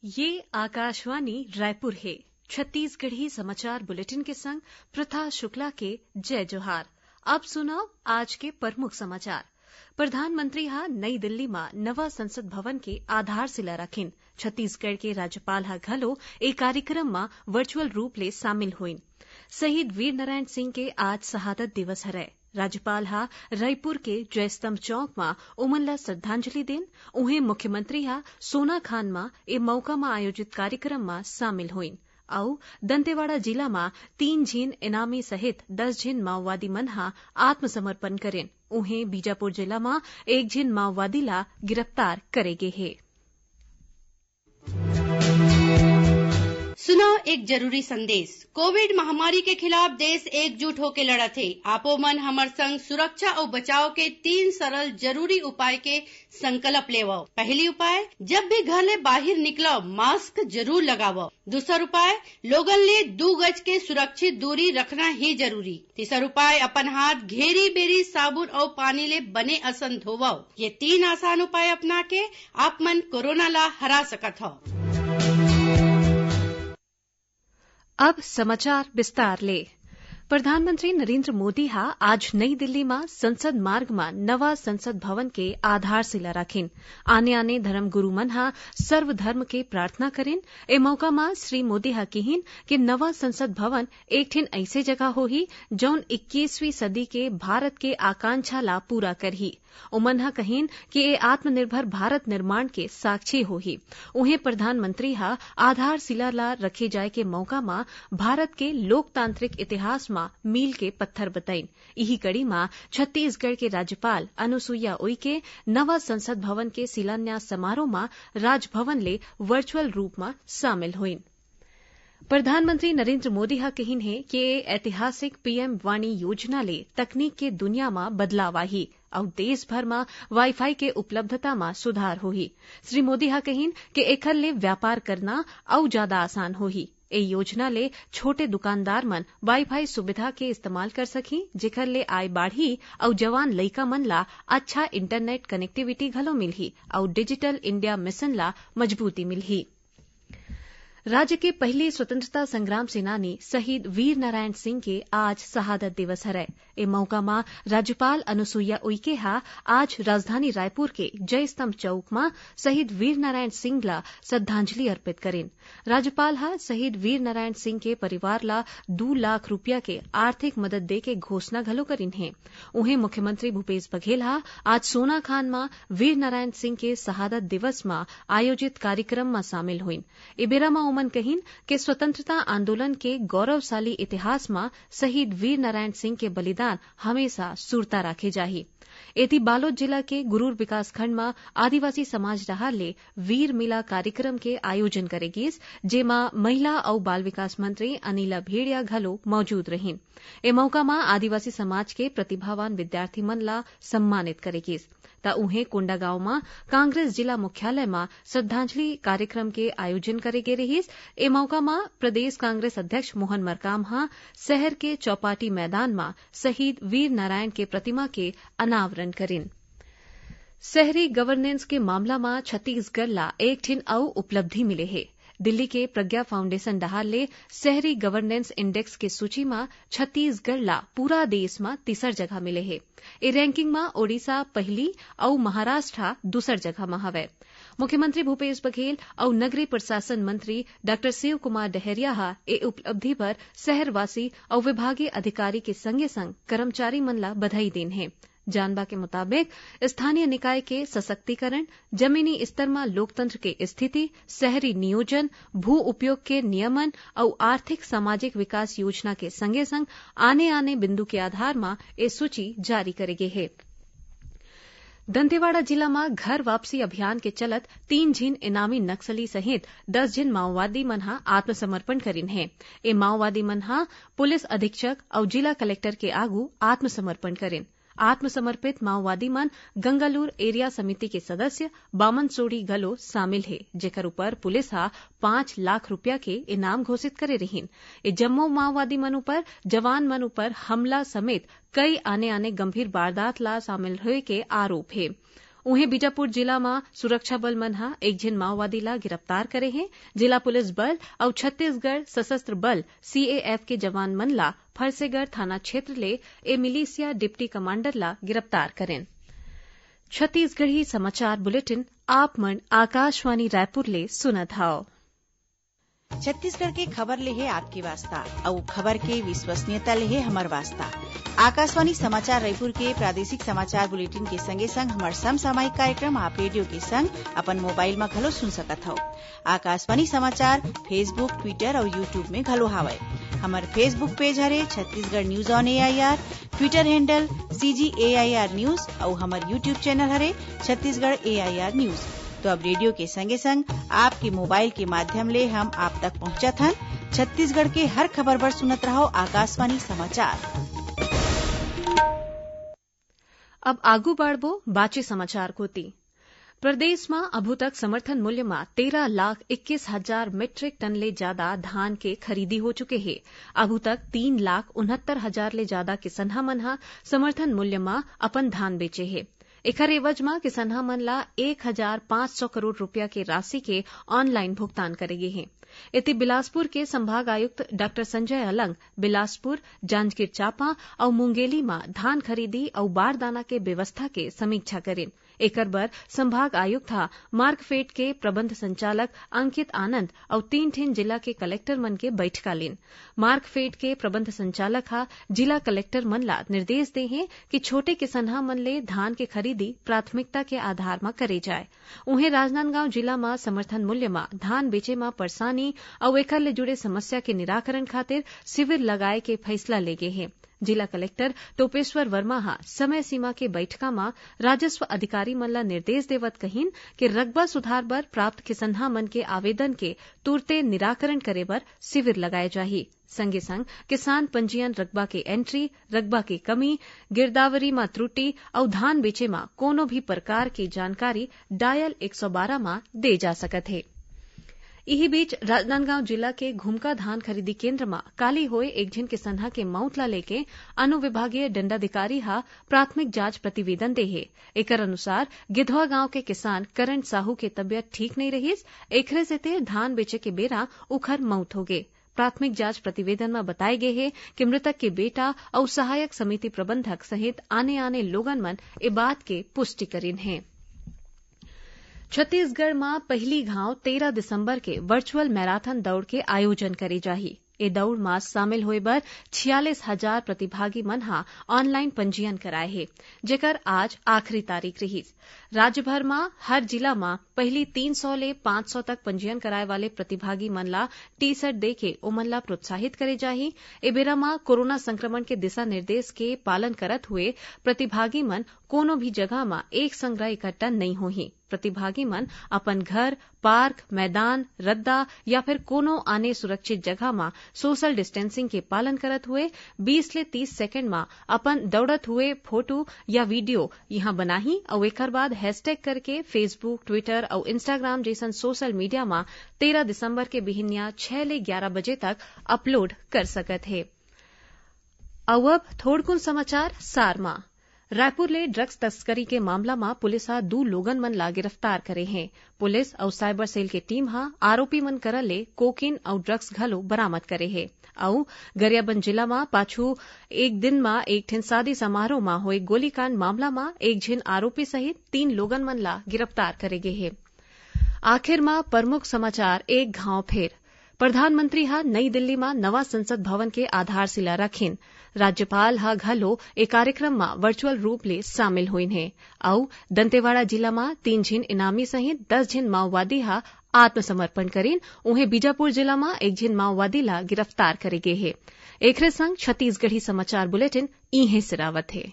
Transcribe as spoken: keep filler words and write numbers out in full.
ये आकाशवाणी रायपुर हे। छत्तीसगढ़ी समाचार बुलेटिन के संग प्रथा शुक्ला के जय जोहार। अब सुनव आज के प्रमुख समाचार। प्रधानमंत्री ह नई दिल्ली म नवा संसद भवन के आधारशिला रखिन। छत्तीसगढ़ के राज्यपाल ह घलो ए कार्यक्रम म वर्चुअल रूप ले शामिल होइन। शहीद वीर नारायण सिंह के आज शहादत दिवस हरय। राज्यपाल ह रईपुर के जयस्तंभ चौक म ओमन ल श्रद्धांजलि देन। उहें, मुख्यमंत्री ह सोनाखान म ए मौका म आयोजित कार्यक्रम म शामिल होइन। अउ दंतेवाड़ा जिला म तीन झिन इनामी सहित दस झिन माओवादी मन ह आत्मसमर्पण करेन। उहें, बीजापुर जिला म एक झिन माओवादी ला गिरफ्तार करे गे हे। सुनव एक जरूरी संदेश। कोविड महामारी के खिलाफ देश एकजुट होके लड़त हे। आपो मन हमर संग सुरक्षा अउ बचाव के तीन सरल जरूरी उपाय के संकल्प लेवव। पहली उपाय, जब भी घर ले बाहिर निकलव, मास्क जरूर लगावव। दूसर उपाय, लोगन ले दू गज के सुरक्षित दूरी रखना ही जरूरी। तीसर उपाय, अपन हाथ घेरी बेरी साबुन अउ पानी ले बने असन धोवव। ये तीन आसान उपाय अपना के आप मन कोरोना ला हरा सकत हव। अब समाचार विस्तार ले। प्रधानमंत्री नरेंद्र मोदी ह आज नई दिल्ली म संसद मार्ग म नवा संसद भवन के आधारशिला राखिन। आने-आने धर्मगुरू मन ह सर्वधर्म के प्रार्थना करिन। ए मौका म श्री मोदी ह किहिन कि नवा संसद भवन एक ठिन अइसे जगह होही, जौन इक्कीसवीं सदी के भारत के आकांक्षा ला पूरा करही। ओमन ह कहिन कि ए आत्मनिर्भर भारत निर्माण के साक्षी होही। उहें, प्रधानमंत्री ह आधारशिला ला रखे जाय के मौका म भारत के लोकतांत्रिक इतिहास म मील के पत्थर बतइन। इही कड़ी म छत्तीसगढ़ के राज्यपाल अनुसुईया उइके नवा संसद भवन के शिलान्यास समारोह म राजभवन ले वर्चुअल रूप म शामिल होइन। प्रधानमंत्री नरेंद्र मोदी ह कहिन हे कि ए ऐतिहासिक पीएम वाणी योजना ले तकनीक के दुनिया म बदलाव आही अउ देश भर म वाईफाई के उपलब्धता म सुधार होही। श्री मोदी ह कहिन कि एखर ले व्यापार करना अउ जादा आसान होही। ए योजना ले छोटे दुकानदार मन वाईफाई सुविधा के इस्तेमाल कर सकही, जेखर ले आय बाढ़ही अउ जवान लइका मन ला अच्छा इंटरनेट कनेक्टिविटी घलो मिलही अउ डिजिटल इंडिया मिशन ला मजबूती मिलही। राज्य के पहिली स्वतंत्रता संग्राम सेनानी शहीद वीर नारायण सिंह के आज शहादत दिवस हरय। ए मौका म राज्यपाल अनुसुईया उइके ह आज राजधानी रायपुर के जय स्तंभ चौक म शहीद वीर नारायण सिंह ला श्रद्धांजलि अर्पित करिन। राज्यपाल ह शहीद वीर नारायण सिंह के परिवार ला दू लाख रुपया के आर्थिक मदद दे के घोषणा घलो करिन हे। उहें, मुख्यमंत्री भूपेश बघेल ह आज सोनाखान म वीर नारायण सिंह के शहादत दिवस म आयोजित कार्यक्रम म शामिल होइन। ए बेरा म ओमन कहिन के स्वतंत्रता आंदोलन के गौरवशाली इतिहास म शहीद वीर नारायण सिंह के बलिदान हमेशा सुरता राखे जाही। एती, बालोद जिला के गुरूर विकासखंड म आदिवासी समाज डहार ले वीर मिला कार्यक्रम के आयोजन करे गीस, जेमा महिला अउ बाल विकास मंत्री अनिला भेड़िया घलो मौजूद रहिन। ए मौका म आदिवासी समाज के प्रतिभावान विद्यार्थी मन ला सम्मानित करे गीस। त उहें, कोंडागांव म कांग्रेस जिला मुख्यालय म श्रद्धांजलि कार्यक्रम के आयोजन करे गे रिहिस। ए मौका म प्रदेश कांग्रेस अध्यक्ष मोहन मरकाम ह शहर के चौपाटी मैदान म शहीद वीर नारायण के प्रतिमा के अनावरण करिन। शहरी गवर्नेंस के मामला म छत्तीसगढ़ ला एक ठिन अउ उपलब्धि मिले हे। दिल्ली के प्रज्ञा फाउंडेशन डहार ले शहरी गवर्नेंस इंडेक्स के सूची म छत्तीसगढ़ ला पूरा देश म तीसर जगह मिले हे। ए रैंकिंग म ओडिशा पहिली अउ महाराष्ट्र ह दूसर जगह म हवय। मुख्यमंत्री भूपेश बघेल अउ नगरीय प्रशासन मंत्री डॉक्टर शिव कुमार डहरिया ह ए उपलब्धि बर शहरवासी अउ विभागीय अधिकारी के संगे-संग कर्मचारी मन ला बधाई दीन हे। जानबा के मुताबिक, स्थानीय निकाय के सशक्तिकरण, जमीनी स्तर म लोकतंत्र के स्थिति, शहरी नियोजन, भू उपयोग के नियमन अउ आर्थिक सामाजिक विकास योजना के संगे-संग आने-आने बिंदु के आधार म ए सूची जारी करे गे हे। दंतेवाड़ा जिला म घर वापसी अभियान के चलत तीन झिन इनामी नक्सली सहित दस झिन माओवादी मन ह आत्मसमर्पण करिन हे। ए माओवादी मन ह पुलिस अधीक्षक अउ जिला कलेक्टर के आगू आत्मसमर्पण करिन। आत्मसमर्पित माओवादी मन गंगालूर एरिया समिति के सदस्य बामन सोढ़ी घलो शामिल हे, जेकर ऊपर पुलिस ह पाँच लाख रुपया के इनाम घोषित करे रिहिन। ए जम्मो माओवादी मन ऊपर जवान मन ऊपर हमला समेत कई आने-आने गंभीर वारदात ला शामिल होए के आरोप हे। उहें, बीजापुर जिला म सुरक्षा बल मन ह एक झिन माओवादी ला गिरफ्तार करे हे। जिला पुलिस बल अउ छत्तीसगढ़ सशस्त्र बल, सीएएफ, के जवान मन ला फरसेगढ़ थाना क्षेत्र ले ए मिलिशिया डिप्टी कमांडर ला गिरफ्तार करेन। छत्तीसगढ़ी समाचार बुलेटिन आप मन आकाशवाणी रायपुर ले सुनत हव। छत्तीसगढ़ के खबर ले हे आपके वास्ता, अउ खबर के विश्वसनीयता ले हे हमर वास्ता। आकाशवाणी समाचार रायपुर के प्रादेशिक समाचार बुलेटिन के संगे संग हमर समसामयिक कार्यक्रम आप रेडियो के संग अपन मोबाइल म घलो सुन सकत हव। आकाशवाणी समाचार Facebook, Twitter अउ YouTube में घलो हावय। हमर Facebook पेज हरे Chhattisgarh news on AIR, Twitter handle CG AIR news अउ हमर YouTube चैनल हरे छत्तीसगढ़ एआईआर न्यूज। तो अब रेडियो के संगे संग आपके मोबाइल के माध्यम ले हम आप तक पहुंचत हन। छत्तीसगढ़ के हर खबर बर सुनत रहव आकाशवाणी समाचार। अब आगू बढ़बो बाचे समाचार कोति। प्रदेश म अभू तक समर्थन मूल्य म तेरह लाख इक्कीस हजार मीट्रिक टन ले जादा धान के खरीदी हो चुके हे। अभू तक तीन लाख उनहत्तर हजार ले जादा किसनहा मन ह समर्थन मूल्य म अपन धान बेचे हे। एखर एवज म किसनहा मन ला एक हजार पाँच सौ करोड़ रुपया के राशि के ऑनलाइन भुगतान करे गे हे। एती बिलासपुर के संभाग आयुक्त डॉक्टर संजय अलंग बिलासपुर, जांजगीर चांपा अउ मुंगेली म धान खरीदी अउ बारदाना के व्यवस्था के समीक्षा करिन। एकर बर संभाग आयुक्त ह मार्कफेड के प्रबंध संचालक अंकित आनंद अउ तीन ठिन जिला के कलेक्टर मन के बैठका लीन। मार्कफेड के प्रबंध संचालक ह जिला कलेक्टर मन ला निर्देश दे हे कि छोटे किसनहा मन ले धान के खरीदी प्राथमिकता के आधार म करे जाय। उहें, राजनांदगांव जिला म समर्थन मूल्य म धान बेचे म परेशानी अउ एखर ले जुड़े समस्या के निराकरण खातिर शिविर लगाए के फैसला ले गे हे। जिला कलेक्टर टोपेश्वर वर्मा ह समय सीमा के बैठका म राजस्व अधिकारी मन ल निर्देश देवत कहिन कि रकबा सुधार बर प्राप्त किसनहा मन के आवेदन के तुरते निराकरण करे बर शिविर लगाए जाही। संगे संग किसान पंजीयन रकबा के एंट्री, रकबा के कमी, गिरदावरी म त्रुटि अउ धान बेचे म कोनो भी प्रकार के जानकारी डायल एक सौ बारह म दे जा सकत हे। इही बीच, राजनांदगांव जिला के घुमका धान खरीदी केंद्र म काली होए एक झिन किसनहा के मउत ला लेके अनुविभागीय दंडाधिकारी ह प्राथमिक जांच प्रतिवेदन दे हे। एकर अनुसार, गिधवा गांव के किसान करण साहू के तबियत ठीक नइ रहिस, एखरे सेती धान बेचे के बेरा उखर मउत होगे। प्राथमिक जांच प्रतिवेदन म बताए गे हे कि मृतक के बेटा अउ सहायक समिति प्रबंधक सहित आने-आने लोगन मन ए बात के पुष्टि करिन हे। छत्तीसगढ़ म पहिली घांव तेरह दिसंबर के वर्चुअल मैराथन दउड़ के आयोजन करे जाही। ए दउड़ म शामिल होए बर छियालीस हजार प्रतिभागी मन ह ऑनलाइन पंजीयन कराए हे, जेकर आज आखिरी तारीख रिहिस। राज्य भर म हर जिला म पहिली तीन सौ ले पाँच सौ तक पंजीयन कराए वाले प्रतिभागी मन ला टी शर्ट देके ओमन ला प्रोत्साहित करे जाही। ए बेरा म कोरोना संक्रमण के दिशा निर्देश के पालन करत हुए प्रतिभागी मन कोनो भी जगह म एक संग इकट्ठा नइ होही। प्रतिभागी मन अपन घर, पार्क, मैदान, रद्दा या फिर कोनो आने सुरक्षित जगह म सोशल डिस्टेंसिंग के पालन करत हुए बीस ले तीस सेकंड म अपन दौड़त हुए फोटो या वीडियो इहां बनाही अउ एकर बाद हैशटैग करके Facebook, Twitter अउ Instagram जइसन सोशल मीडिया म तेरह दिसंबर के बिहिनिया छह ले ग्यारह बजे तक अपलोड कर सकत हे। अउ अब थोड़कुन समाचार सार म। रायपुर ले ड्रग्स तस्करी के मामला म पुलिस ह दू लोगन मन ला गिरफ्तार करे हे। पुलिस अउ साइबर सेल के टीम ह आरोपी मन करा ले कोकीन अउ ड्रग्स घलो बरामद करे हे। अउ गरियाबंद जिला म पाछू एक दिन म एक ठिन शादी समारोह म होए गोलीकांड मामला म एक झिन आरोपी सहित तीन लोगन मन ला गिरफ्तार करे गे हे। आखिर म प्रमुख समाचार एक घांव फेर। प्रधानमंत्री ह नई दिल्ली म नवा संसद भवन के आधारशिला रखिन। राज्यपाल ह घलो ए कार्यक्रम म वर्चुअल रूप ले शामिल होइन हे। अउ दंतेवाड़ा जिला म तीन झिन इनामी सहित दस झिन माओवादी ह आत्मसमर्पण करिन। उहें, बीजापुर जिला म एक झिन माओवादी ला गिरफ्तार करे गे हे। एखरे संग छत्तीसगढ़ी समाचार बुलेटिन इहें सिरावत हे।